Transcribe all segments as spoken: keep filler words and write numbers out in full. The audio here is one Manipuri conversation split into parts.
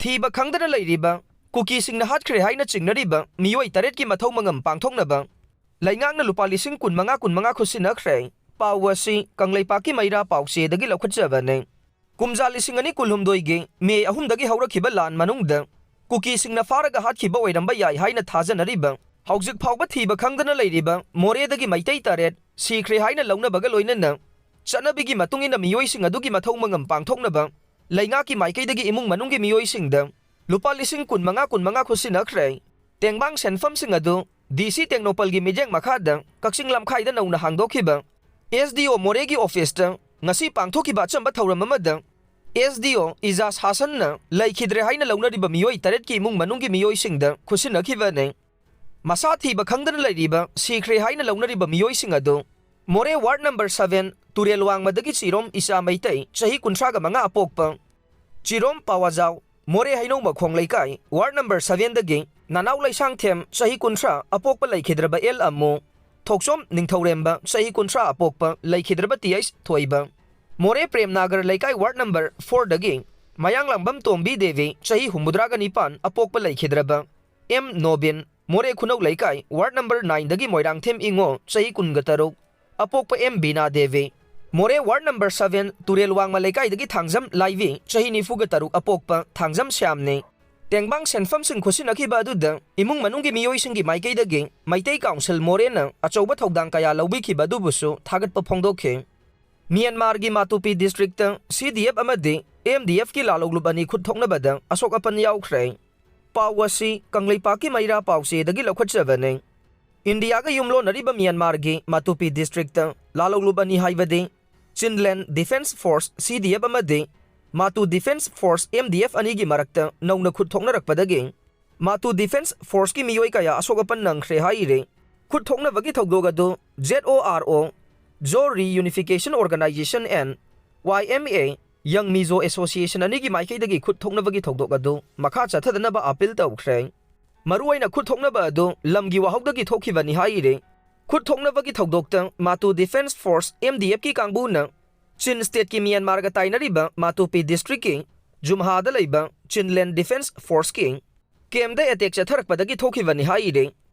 ꯊꯤꯕ ꯈꯪꯗꯅ ꯂꯩꯔꯤꯕ ꯀꯨꯀꯤꯁꯤꯡꯅ ꯍꯥꯠꯈ꯭ꯔꯦ ꯍꯥꯏꯅ ꯆꯤꯡꯅꯔꯤꯕ ꯃꯤꯑꯣꯏ ꯇꯔꯦꯠꯀꯤ ꯃꯊꯧ ꯃꯉꯝ ꯄꯥꯡꯊꯣꯛꯅꯕ ꯂꯩꯉꯥꯛꯅ ꯂꯨꯄꯥ ꯂꯤꯁꯤꯡ ꯀꯨꯟ ꯃꯉꯥ, ꯀꯨꯟ ꯃꯉꯥ ꯈꯨꯠꯁꯤꯟꯅꯈ꯭ꯔꯦ꯫ ꯄꯥꯎ ꯑꯁꯤ ꯀꯪꯂꯩꯄꯥꯛꯀꯤ ꯃꯩꯔꯥ ꯄꯥꯎꯆꯦꯗꯒꯤ ꯂꯧꯈꯠꯆꯕꯅꯤ꯫ ꯀꯨꯝꯖꯥ ꯂꯤꯁꯤꯡ ꯑꯅꯤ ꯀꯨꯟꯍꯨꯝꯗꯣꯏꯒꯤ ꯃꯦ ꯑꯍꯨꯝꯗꯒꯤ ꯍꯧꯔꯛꯈꯤꯕ ꯂꯥꯟ ꯃꯅꯨꯡꯗ ꯀꯨꯀꯤꯁꯤꯡꯅ ꯐꯥꯔꯒ ꯍꯥꯠꯈꯤꯕ ꯑꯣꯏꯔꯝꯕ ꯌꯥꯏ ꯍꯥꯏꯅ ꯊꯥꯖꯅꯔꯤꯕ, ꯍꯧꯖꯤꯛ ꯐꯥꯎꯕ ꯊꯤꯕ ꯈꯪꯗꯅ ꯂꯩꯔꯤꯕ ꯃꯣꯔꯦꯗꯒꯤ ꯃꯩꯇꯩ ꯇꯔꯦꯠ ꯁꯤꯈ꯭ꯔꯦ ꯍꯥꯏꯅ ꯂꯧꯅꯕꯒ ꯂꯣꯏꯅꯅ, ꯆꯠꯅꯕꯤꯒꯤ ꯃꯇꯨꯡ ꯏꯟꯅ ꯃꯤꯑꯣꯏꯁꯤꯡ ꯑꯗꯨꯒꯤ ꯃꯊꯧ ꯃꯉꯝ ꯄꯥꯡꯊꯣꯛꯅꯕ ꯂꯩꯉꯥꯛꯀꯤ ꯃꯥꯏꯀꯩꯗꯒꯤ ꯏꯃꯨꯡ ꯃꯅꯨꯡꯒꯤ ꯃꯤꯑꯣꯏꯁꯤꯡꯗ ꯂꯨꯄꯥ ꯂꯤꯁꯤꯡ ꯀꯨꯟ ꯃꯉꯥ, ꯀꯨꯟ ꯃꯉꯥ ꯈꯨꯠꯁꯤꯟꯅꯈ꯭ꯔꯦ꯫ ꯇꯦꯡꯕꯥꯡ ꯁꯦꯟꯐꯝꯁꯤꯡ ꯑꯗꯨ ꯗꯤ ꯁꯤ ꯇꯦꯡꯅꯧꯄꯜꯒꯤ ꯃꯤꯠꯌꯦꯡ ꯃꯈꯥꯗ ꯀꯛꯆꯤꯡ ꯂꯝꯈꯥꯏꯗ ꯅꯧꯅ ꯍꯥꯡꯗꯣꯛꯈꯤꯕ ꯑꯦꯁ ꯗꯤ ꯑꯣ ꯃꯣꯔꯦꯒꯤ ꯑꯣꯐꯤꯁꯇ ꯉꯁꯤ ꯄꯥꯡꯊꯣꯛꯈꯤꯕ ꯑꯆꯝꯕ ꯊꯧꯔꯝ ꯑꯃꯗ ꯑꯦꯁ ꯗꯤ ꯑꯣ ꯏꯖꯥꯖ ꯍꯥꯁꯟꯅ ꯂꯩꯈꯤꯗ꯭ꯔꯦ ꯍꯥꯏꯅ ꯂꯧꯅꯔꯤꯕ ꯃꯤꯑꯣꯏ ꯇꯔꯦꯠꯀꯤ ꯏꯃꯨꯡ ꯃꯅꯨꯡꯒꯤ ꯃꯤꯑꯣꯏꯁꯤꯡꯗ ꯈꯨꯠꯁꯤꯟꯅꯈꯤꯕꯅꯤ꯫ ꯃꯁꯥ ꯊꯤꯕ ꯈꯪꯗꯅ ꯂꯩꯔꯤꯕ, ꯁꯤꯈ꯭ꯔꯦ ꯍꯥꯏꯅ ꯂꯧꯅꯔꯤꯕ ꯃꯤꯑꯣꯏꯁꯤꯡ ꯑꯗꯨ ꯃꯣꯔꯦ ꯋꯥꯔꯗ ꯅꯝꯕꯔ ꯁꯚꯦꯟ ꯇꯨꯔꯦꯜ ꯋꯥꯡꯃꯗꯒꯤ ꯆꯤꯔꯣꯝ ꯏꯆꯥ ꯃꯩꯇꯩ, ꯆꯍꯤ ꯀꯨꯟꯊ꯭ꯔꯥꯒ ꯃꯉꯥ ꯑꯄꯣꯛꯄ, ꯆꯤꯔꯣꯝ ꯄꯥꯋꯥꯖꯥꯎ, ꯃꯣꯔꯦ ꯍꯩꯅꯧ ꯃꯈꯣꯡ ꯂꯩꯀꯥꯏ, ꯋꯥꯔꯗ ꯅꯝꯕꯔ ꯁꯚꯦꯟꯗꯒꯤ ꯅꯅꯥꯎ ꯂꯩꯁꯥꯡꯊꯦꯝ, ꯆꯍꯤ ꯀꯨꯟꯊ꯭ꯔꯥ ꯑꯄꯣꯛꯄ ꯂꯩꯈꯤꯗ꯭ꯔꯕ ꯑꯦꯜ ꯑꯃꯨ, ꯊꯣꯛꯆꯣꯝ ꯅꯤꯡꯊꯧꯔꯦꯝꯕ, ꯆꯍꯤ ꯀꯨꯟꯊ꯭ꯔꯥ ꯑꯄꯣꯛꯄ ꯂꯩꯈꯤꯗ꯭ꯔꯕ ꯇꯤ ꯑꯩꯆ ꯊꯣꯏꯕ, ꯃꯣꯔꯦ ꯄ꯭ꯔꯦꯝꯅꯥꯒꯔ ꯂꯩꯀꯥꯏ ꯋꯥꯔꯗ ꯅꯝꯕꯔ ꯐꯣꯔꯗꯒꯤ ꯃꯌꯥꯡꯂꯥꯡꯕꯝ ꯇꯣꯝꯕꯤ ꯗꯦꯕꯤ, ꯆꯍꯤ ꯍꯨꯝꯐꯨꯇꯔꯥꯒ ꯅꯤꯄꯥꯟ ꯑꯄꯣꯛꯄ ꯂꯩꯈꯤꯗ꯭ꯔꯕ ꯑꯦꯝ ꯅꯣꯕꯤꯟ, ꯃꯣꯔꯦ ꯈꯨꯅꯧ ꯂꯩꯀꯥꯏ ꯋꯥꯔꯗ ꯅꯝꯕꯔ ꯅꯥꯏꯟꯗꯒꯤ ꯃꯣꯏꯔꯥꯡꯊꯦꯝ ꯏꯉꯣ, ꯆꯍꯤ ꯀꯨꯟꯒ ꯇꯔꯨꯛ ꯑꯄꯣꯛꯄ ꯑꯦꯝ ꯕꯤꯅꯥ ꯗꯦꯕꯤ, ꯃꯣꯔꯦ ꯋꯥꯔꯗ ꯅꯝꯕꯔ ꯁꯚꯦꯟ ꯇꯨꯔꯦꯜ ꯋꯥꯡꯃ ꯂꯩꯀꯥꯏꯗꯒꯤ ꯊꯥꯡꯖꯝ ꯂꯥꯏꯕꯤ, ꯆꯍꯤ ꯅꯤꯐꯨꯒ ꯇꯔꯨꯛ ꯑꯄꯣꯛꯄ ꯊꯥꯡꯖꯝ ꯁ꯭ꯌꯥꯝꯅꯤ꯫ ꯇꯦꯡꯕꯥꯡ ꯁꯦꯟꯐꯝꯁꯤꯡ ꯈꯨꯠꯁꯤꯟꯅꯈꯤꯕ ꯑꯗꯨꯗ ꯏꯃꯨꯡ ꯃꯅꯨꯡꯒꯤ ꯃꯤꯑꯣꯏꯁꯤꯡꯒꯤ ꯃꯥꯏꯀꯩꯗꯒꯤ ꯃꯩꯇꯩ ꯀꯥꯎꯟꯁꯤꯜ ꯃꯣꯔꯦꯅ ꯑꯆꯧꯕ ꯊꯧꯗꯥꯡ ꯀꯌꯥ ꯂꯧꯕꯤꯈꯤꯕ ꯑꯗꯨꯕꯨꯁꯨ ꯊꯥꯒꯠꯄ ꯐꯣꯡꯗꯣꯛꯈꯤ꯫ ꯃ꯭ꯌꯥꯟꯃꯥꯔꯒꯤ ꯃꯥꯇꯨꯄꯤ ꯗꯤꯁꯇ꯭ꯔꯤꯛꯇ ꯁꯤ ꯗꯤ ꯑꯦꯐ ꯑꯃꯗꯤ ꯑꯦꯝ ꯗꯤ ꯑꯦꯐꯀꯤ ꯂꯥꯜꯍꯧꯂꯨꯞ ꯑꯅꯤ ꯈꯨꯠ ꯊꯣꯛꯅꯕꯗ ꯑꯁꯣꯛ ꯑꯄꯟ ꯌꯥꯎꯈ꯭ꯔꯦ꯫ ꯄꯥꯎ ꯑꯁꯤ ꯀꯪꯂꯩꯄꯥꯛꯀꯤ ꯃꯩꯔꯥ ꯄꯥꯎꯆꯦꯗꯒꯤ ꯂꯧꯈꯠꯆꯕꯅꯤ꯫ ꯏꯟꯗꯤꯌꯥꯒ ꯌꯨꯝꯂꯣꯟꯅꯔꯤꯕ ꯃ꯭ꯌꯥꯟꯃꯥꯔꯒꯤ ꯃꯥꯇꯨꯄꯤ ꯗꯤꯁꯇ꯭ꯔꯤꯛꯇ ꯂꯥꯜꯍꯧꯂꯨꯞ ꯑꯅꯤ ꯍꯥꯏꯕꯗꯤ ꯆꯤꯟꯂꯦꯟ ꯗꯤꯐꯦꯟꯁ ꯐꯣꯔꯁ, ꯁꯤ ꯗꯤ ꯑꯦꯐ, ꯑꯃꯗꯤ ꯃꯥꯇꯨ defence force, M D F, ꯑꯅꯤꯒꯤ ꯃꯔꯛꯇ ꯅꯧꯅ ꯈꯨꯠ ꯊꯣꯛꯅꯔꯛꯄꯗꯒꯤ ꯃꯥꯇꯨ ꯗꯤꯐꯦꯟꯁ ꯐꯣꯔꯁꯀꯤ ꯃꯤꯑꯣꯏ ꯀꯌꯥ ꯑꯁꯣꯛ ꯑꯄꯟ ꯅꯪꯈ꯭ꯔꯦ ꯍꯥꯏꯔꯤ꯫ ꯈꯨꯠ ꯊꯣꯛꯅꯕꯒꯤ ꯊꯧꯗꯣꯛ ꯑꯗꯨ Z O R O, Zo reunification organisation and Y M A, ꯌꯪ ꯃꯤꯖꯣ ꯑꯦꯁꯣꯁꯤꯌꯦꯁꯟ ꯑꯅꯤꯒꯤ ꯃꯥꯏꯀꯩꯗꯒꯤ ꯈꯨꯠ ꯊꯣꯛꯅꯕꯒꯤ ꯊꯧꯗꯣꯛ ꯑꯗꯨ ꯃꯈꯥ ꯆꯠꯊꯗꯅꯕ ꯑꯥꯄꯤꯜ ꯇꯧꯈ꯭ꯔꯦ꯫ ꯃꯔꯨꯑꯣꯏꯅ ꯈꯨꯠ ꯊꯣꯛꯅꯕ ꯑꯗꯨ ꯂꯝꯒꯤ ꯋꯥꯍꯧꯗꯒꯤ ꯊꯣꯛꯈꯤꯕꯅꯤ ꯍꯥꯏꯔꯤ꯫ ꯈꯨꯠ ꯊꯣꯛꯅꯕꯒꯤ ꯊꯧꯗꯣꯛꯇ ꯃꯥꯇꯨ ꯗꯤꯐꯦꯟꯁ ꯐꯣꯔꯁ, ꯑꯦꯝ ꯗꯤ ꯑꯦꯐꯀꯤ ꯀꯥꯡꯕꯨꯅ ꯆꯤꯟ ꯁ꯭ꯇꯦꯠꯀꯤ ꯃ꯭ꯌꯥꯟꯃꯥꯔꯒ ꯇꯥꯏꯅꯔꯤꯕ ꯃꯥꯇꯨꯄꯤ ꯗꯤꯁꯇ꯭ꯔꯤꯛꯀꯤ ꯖꯨꯝꯍꯥꯗ ꯂꯩꯕ ꯆꯤꯟꯂꯦꯟ ꯗꯤꯐꯦꯟꯁ ꯐꯣꯔꯁꯀꯤ ꯀꯦꯝꯗ ꯑꯦꯇꯦꯛ ꯆꯠꯊꯔꯛꯄꯗꯒꯤ ꯊꯣꯛꯈꯤꯕꯅꯤ ꯍꯥꯏꯔꯤ꯫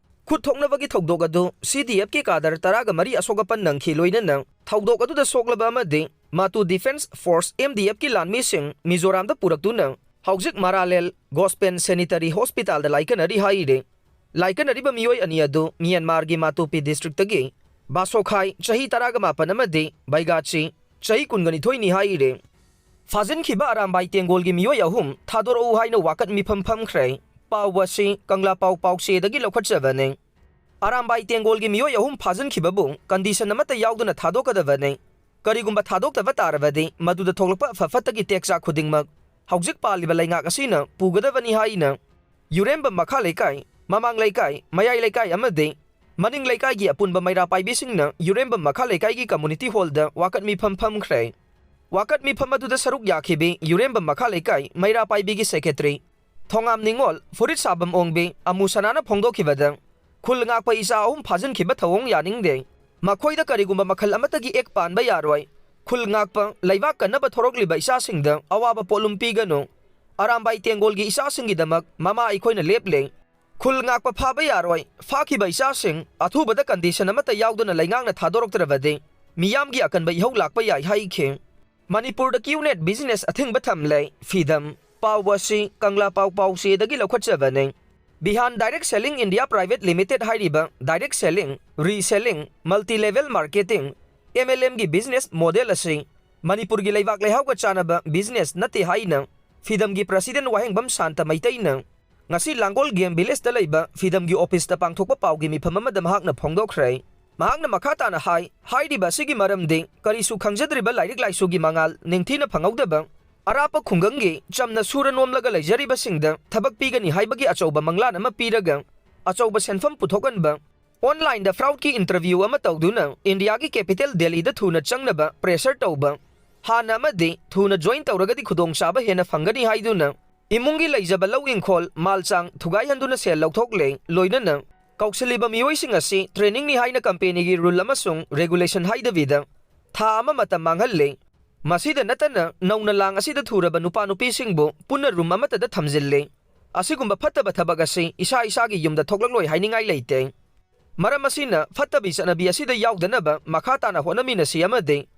ꯈꯨꯠ ꯊꯣꯛꯅꯕꯒꯤ ꯊꯧꯗꯣꯛ ꯑꯗꯨ ꯁꯤ ꯗꯤ ꯑꯦꯐꯀꯤ ꯀꯥꯗꯔ ꯇꯔꯥꯒ ꯃꯔꯤ ꯑꯁꯣꯛ ꯑꯄꯟ ꯅꯪꯈꯤ, ꯂꯣꯏꯅꯅ ꯊꯧꯗꯣꯛ ꯑꯗꯨꯗ ꯁꯣꯛꯂꯕ ꯑꯃꯗꯤ ꯃꯥꯇꯨ ꯗꯤꯐꯦꯟꯁ ꯐꯣꯔꯁ, ꯑꯦꯝ ꯗꯤ ꯑꯦꯐꯀꯤ ꯂꯥꯟꯃꯤꯁꯤꯡ ꯃꯤꯖꯣꯔꯥꯝꯗ ꯄꯨꯔꯛꯇꯨꯅ ꯍꯧꯖꯤꯛ ꯃꯔꯥꯂꯦꯜ ꯒꯣꯁꯄꯦꯟ ꯁꯦꯅꯤꯇꯔꯤ ꯍꯣꯁꯄꯤꯇꯥꯜꯗ ꯂꯥꯏꯀꯠꯅꯔꯤ ꯍꯥꯏꯔꯤ꯫ ꯂꯥꯏꯀꯠꯅꯔꯤꯕ ꯃꯤꯑꯣꯏ ꯑꯅꯤ ꯑꯗꯨ ꯃ꯭ꯌꯥꯟꯃꯥꯔꯒꯤ ꯃꯥꯇꯨꯄꯤ ꯗꯤꯁꯇ꯭ꯔꯤꯛꯇꯒꯤ ꯕꯥꯁꯣꯈꯥꯏ, ꯆꯍꯤ ꯇꯔꯥꯒ ꯃꯥꯄꯟ, ꯑꯃꯗꯤ ꯕꯩꯒꯥꯆꯤ, ꯆꯍꯤ ꯀꯨꯟꯒ ꯅꯤꯊꯣꯏꯅꯤ ꯍꯥꯏꯔꯤ꯫ ꯐꯥꯖꯤꯟꯈꯤꯕ ꯑꯔꯥꯝꯕꯥꯏ ꯇꯦꯡꯒꯣꯜꯒꯤ ꯃꯤꯑꯣꯏ ꯑꯍꯨꯝ ꯊꯥꯗꯣꯔꯛꯎ ꯍꯥꯏꯅ ꯋꯥꯀꯠ ꯃꯤꯐꯝ ꯐꯝꯈ꯭ꯔꯦ꯫ ꯄꯥꯎ ꯑꯁꯤ ꯀꯪꯂꯥ ꯄꯥꯎ ꯄꯥꯎꯆꯦꯗꯒꯤ ꯂꯧꯈꯠꯆꯕꯅꯤ꯫ ꯑꯔꯥꯝꯕꯥꯏ ꯇꯦꯡꯒꯣꯜꯒꯤ ꯃꯤꯑꯣꯏ ꯑꯍꯨꯝ ꯐꯥꯖꯤꯟꯈꯤꯕꯕꯨ ꯀꯟꯗꯤꯁꯟ ꯑꯃꯠꯇ ꯌꯥꯎꯗꯅ ꯊꯥꯗꯣꯛꯀꯗꯕꯅꯤ꯫ ꯀꯔꯤꯒꯨꯝꯕ ꯊꯥꯗꯣꯛꯇꯕ ꯇꯥꯔꯕꯗꯤ ꯃꯗꯨꯗ ꯊꯣꯛꯂꯛꯄ ꯑꯐ ꯐꯠꯇꯒꯤ ꯇꯦꯛꯆꯥꯛ ꯈꯨꯗꯤꯡꯃꯛ ꯍꯧꯖꯤꯛ ꯄꯥꯜꯂꯤꯕ ꯂꯩꯉꯥꯛ ꯑꯁꯤꯅ ꯄꯨꯒꯗꯕꯅꯤ ꯍꯥꯏꯅ ꯌꯨꯔꯦꯝꯕꯝ ꯃꯈꯥ ꯂꯩꯀꯥꯏ, ꯃꯃꯥꯡ ꯂꯩꯀꯥꯏ, ꯃꯌꯥꯏ ꯂꯩꯀꯥꯏ ꯑꯃꯗꯤ ꯃꯅꯤꯡ ꯂꯩꯀꯥꯏꯒꯤ ꯑꯄꯨꯟꯕ ꯃꯩꯔꯥ ꯄꯥꯏꯕꯤꯁꯤꯡꯅ ꯌꯨꯔꯦꯝꯕꯝ ꯃꯈꯥ ꯂꯩꯀꯥꯏꯒꯤ ꯀꯝꯃꯨꯅꯤꯇꯤ ꯍꯣꯜꯗ ꯋꯥꯀꯠ ꯃꯤꯐꯝ ꯐꯝꯈ꯭ꯔꯦ꯫ ꯋꯥꯀꯠ ꯃꯤꯐꯝ ꯑꯗꯨꯗ ꯁꯔꯨꯛ ꯌꯥꯈꯤꯕꯤ ꯌꯨꯔꯦꯝꯕꯝ ꯃꯈꯥ ꯂꯩꯀꯥꯏ ꯃꯩꯔꯥ ꯄꯥꯏꯕꯤꯒꯤ ꯁꯦꯀ꯭ꯔꯦꯇꯔꯤ ꯊꯣꯉꯥꯝ ꯅꯤꯉꯣꯜ, ꯐꯨꯔꯤꯠ ꯁꯥꯕꯝ ꯑꯣꯡꯕꯤ, ꯑꯃꯨ ꯁꯅꯥꯅ ꯐꯣꯡꯗꯣꯛꯈꯤꯕꯗ, ꯈꯨꯜ ꯉꯥꯛꯄ ꯏꯆꯥ ꯑꯍꯨꯝ ꯐꯥꯖꯤꯟꯈꯤꯕ ꯊꯧꯑꯣꯡ ꯌꯥꯅꯤꯡꯗꯦ꯫ ꯃꯈꯣꯏꯗ ꯀꯔꯤꯒꯨꯝꯕ ꯃꯈꯜ ꯑꯃꯠꯇꯒꯤ ꯑꯦꯛ ꯄꯥꯟꯕ ꯌꯥꯔꯣꯏ꯫ ꯈꯨꯜ ꯉꯥꯛꯄ, ꯂꯩꯕꯥꯛ ꯀꯟꯅꯕ ꯊꯣꯔꯛꯂꯤꯕ ꯏꯆꯥꯁꯤꯡꯗ ꯑꯋꯥꯕ ꯄꯣꯠꯂꯨꯝ ꯄꯤꯒꯅꯨ꯫ ꯑꯔꯥꯝꯕꯥꯏ ꯇꯦꯡꯒꯣꯜꯒꯤ ꯏꯆꯥꯁꯤꯡꯒꯤꯗꯃꯛ ꯃꯃꯥ ꯑꯩꯈꯣꯏꯅ ꯂꯦꯞꯂꯦ꯫ ꯈꯨꯜ ꯉꯥꯛꯄ ꯐꯥꯕ ꯌꯥꯔꯣꯏ꯫ ꯐꯥꯈꯤꯕ ꯏꯆꯥꯁꯤꯡ ꯑꯊꯨꯕꯗ ꯀꯟꯗꯤꯁꯟ ꯑꯃꯠꯇ ꯌꯥꯎꯗꯅ ꯂꯩꯉꯥꯛꯅ ꯊꯥꯗꯣꯔꯛꯇ꯭ꯔꯕꯗꯤ ꯃꯤꯌꯥꯝꯒꯤ ꯑꯀꯟꯕ ꯏꯍꯧ ꯂꯥꯛꯄ ꯌꯥꯏ ꯍꯥꯏꯈꯤ꯫ ꯃꯅꯤꯄꯨꯔꯗ ꯀ꯭ꯌꯨꯅꯦꯠ ꯕꯤꯖꯤꯅꯦꯁ ꯑꯊꯤꯡꯕ ꯊꯝꯂꯦ꯫ ꯐꯤꯗꯝ꯫ ꯄꯥꯎ ꯑꯁꯤ ꯀꯪꯂꯥ ꯄꯥꯎ ꯄꯥꯎꯆꯦꯗꯒꯤ ꯂꯧꯈꯠꯆꯕꯅꯤ꯫ Bihan direct selling India private limited ꯍꯥꯏꯔꯤꯕ direct selling, reselling, multi level marketing, M L ꯑꯦꯝꯒꯤ ꯕꯤꯖꯤꯅꯦꯁ ꯃꯣꯗꯦꯜ ꯑꯁꯤ ꯃꯅꯤꯄꯨꯔꯒꯤ ꯂꯩꯕꯥꯛ ꯂꯩꯍꯥꯎꯒ ꯆꯥꯟꯅꯕ ꯕꯤꯖꯤꯅꯦꯁ ꯅꯠꯇꯦ ꯍꯥꯏꯅ ꯐꯤꯗꯝꯒꯤ ꯄ꯭ꯔꯁꯤꯗꯦꯟ ꯋꯥꯍꯦꯡꯕꯝ ꯁꯥꯟꯇ ꯃꯩꯇꯩꯅ ꯉꯁꯤ ꯂꯥꯡꯒꯣꯜ ꯒꯦꯝ ꯚꯤꯂꯦꯖꯇ ꯂꯩꯕ ꯐꯤꯗꯝꯒꯤ ꯑꯣꯐꯤꯁꯇ ꯄꯥꯡꯊꯣꯛꯄ ꯄꯥꯎꯒꯤ ꯃꯤꯐꯝ ꯑꯃꯗ ꯃꯍꯥꯛꯅ ꯐꯣꯡꯗꯣꯛꯈ꯭ꯔꯦ꯫ ꯃꯍꯥꯛꯅ ꯃꯈꯥ ꯇꯥꯅ ꯍꯥꯏ, ꯍꯥꯏꯔꯤꯕ ꯑꯁꯤꯒꯤ ꯃꯔꯝꯗꯤ ꯀꯔꯤꯁꯨ ꯈꯪꯖꯗ꯭ꯔꯤꯕ ꯂꯥꯏꯔꯤꯛ ꯂꯥꯏꯁꯨꯒꯤ ꯃꯉꯥꯜ ꯅꯤꯡꯊꯤꯅ ꯐꯪꯍꯧꯗꯕ ꯑꯔꯥꯞꯄ ꯈꯨꯡꯒꯪꯒꯤ ꯆꯝꯅ ꯁꯨꯔ ꯅꯣꯝꯂꯒ ꯂꯩꯖꯔꯤꯕꯁꯤꯡꯗ ꯊꯕꯛ ꯄꯤꯒꯅꯤ ꯍꯥꯏꯕꯒꯤ ꯑꯆꯧꯕ ꯃꯪꯂꯥꯟ ꯑꯃ ꯄꯤꯔꯒ ꯑꯆꯧꯕ ꯁꯦꯟꯐꯝ ꯄꯨꯊꯣꯛꯍꯟꯕ ꯑꯣꯟꯂꯥꯏꯟꯗ ꯐ꯭ꯔꯥꯎꯗꯀꯤ ꯏꯟꯇꯔꯚ꯭ꯌꯨ ꯑꯃ ꯇꯧꯗꯨꯅ ꯏꯟꯗꯤꯌꯥꯒꯤ ꯀꯦꯄꯤꯇꯦꯜ ꯗꯦꯜꯂꯤꯗ ꯊꯨꯅ ꯆꯪꯅꯕ ꯄ꯭ꯔꯦꯁꯔ ꯇꯧꯕ, ꯍꯥꯟꯅ ꯑꯃꯗꯤ ꯊꯨꯅ ꯖꯣꯏꯟ ꯇꯧꯔꯒꯗꯤ ꯈꯨꯗꯣꯡꯆꯥꯕ ꯍꯦꯟꯅ ꯐꯪꯒꯅꯤ ꯍꯥꯏꯗꯨꯅ ꯏꯃꯨꯡꯒꯤ ꯂꯩꯖꯕ ꯂꯧ ꯏꯪꯈꯣꯜ, ꯃꯥꯜ ꯆꯥꯡ ꯊꯨꯒꯥꯏꯍꯟꯗꯨꯅ ꯁꯦꯜ ꯂꯧꯊꯣꯛꯂꯦ꯫ ꯂꯣꯏꯅꯅ ꯀꯧꯁꯤꯜꯂꯤꯕ ꯃꯤꯑꯣꯏꯁꯤꯡ ꯑꯁꯤ ꯇ꯭ꯔꯦꯅꯤꯡꯅꯤ ꯍꯥꯏꯅ ꯀꯝꯄꯦꯅꯤꯒꯤ ꯔꯨꯜ ꯑꯃꯁꯨꯡ ꯔꯦꯒꯨꯂꯦꯁꯟ ꯍꯥꯏꯗꯕꯤꯗ ꯊꯥ ꯑꯃ ꯃꯇꯝ ꯃꯥꯡꯍꯜꯂꯦ꯫ ꯃꯁꯤꯗ ꯅꯠꯇꯅ ꯅꯧꯅ ꯂꯥꯡ ꯑꯁꯤꯗ ꯊꯨꯔꯕ ꯅꯨꯄꯥ ꯅꯨꯄꯤꯁꯤꯡꯕꯨ ꯄꯨꯟꯅ ꯔꯨꯝ ꯑꯃꯠꯇꯗ ꯊꯝꯖꯤꯜꯂꯤ꯫ ꯑꯁꯤꯒꯨꯝꯕ ꯐꯠꯇꯕ ꯊꯕꯛ ꯑꯁꯤ ꯏꯁꯥ ꯏꯁꯥꯒꯤ ꯌꯨꯝꯗ ꯊꯣꯛꯂꯛꯂꯣꯏ ꯍꯥꯏꯅꯤꯡꯉꯥꯏ ꯂꯩꯇꯦ꯫ ꯃꯔꯝ ꯑꯁꯤꯅ ꯐꯠꯇꯕꯤ ꯆꯠꯅꯕꯤ ꯑꯁꯤꯗ ꯌꯥꯎꯗꯅꯕ ꯃꯈꯥ ꯇꯥꯅ ꯍꯣꯠꯅꯃꯤꯟꯅꯁꯤ ꯑꯃꯗꯤ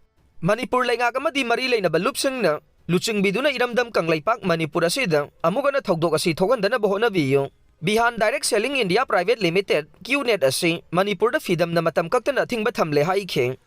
ꯃꯅꯤꯄꯨꯔ ꯂꯩꯉꯥꯛ ꯑꯃꯗꯤ ꯃꯔꯤ ꯂꯩꯅꯕ ꯂꯨꯞꯁꯤꯡꯅ ꯂꯨꯆꯤꯡꯕꯤꯗꯨꯅ ꯏꯔꯝꯗꯝ ꯀꯪꯂꯩꯄꯥꯛ ꯃꯅꯤꯄꯨꯔ ꯑꯁꯤꯗ ꯑꯃꯨꯛ ꯍꯟꯅ ꯊꯧꯗꯣꯛ ꯑꯁꯤ ꯊꯣꯛꯍꯟꯗꯅꯕ ꯍꯣꯠꯅꯕꯤꯌꯨ꯫ Bihan direct selling India private limited, QNet ꯑꯁꯤ ꯃꯅꯤꯄꯨꯔꯗ ꯐꯤꯗꯝꯅ ꯃꯇꯝ ꯀꯛꯇꯅ ꯑꯊꯤꯡꯕ ꯊꯝꯂꯦ ꯍꯥꯏꯈꯤ꯫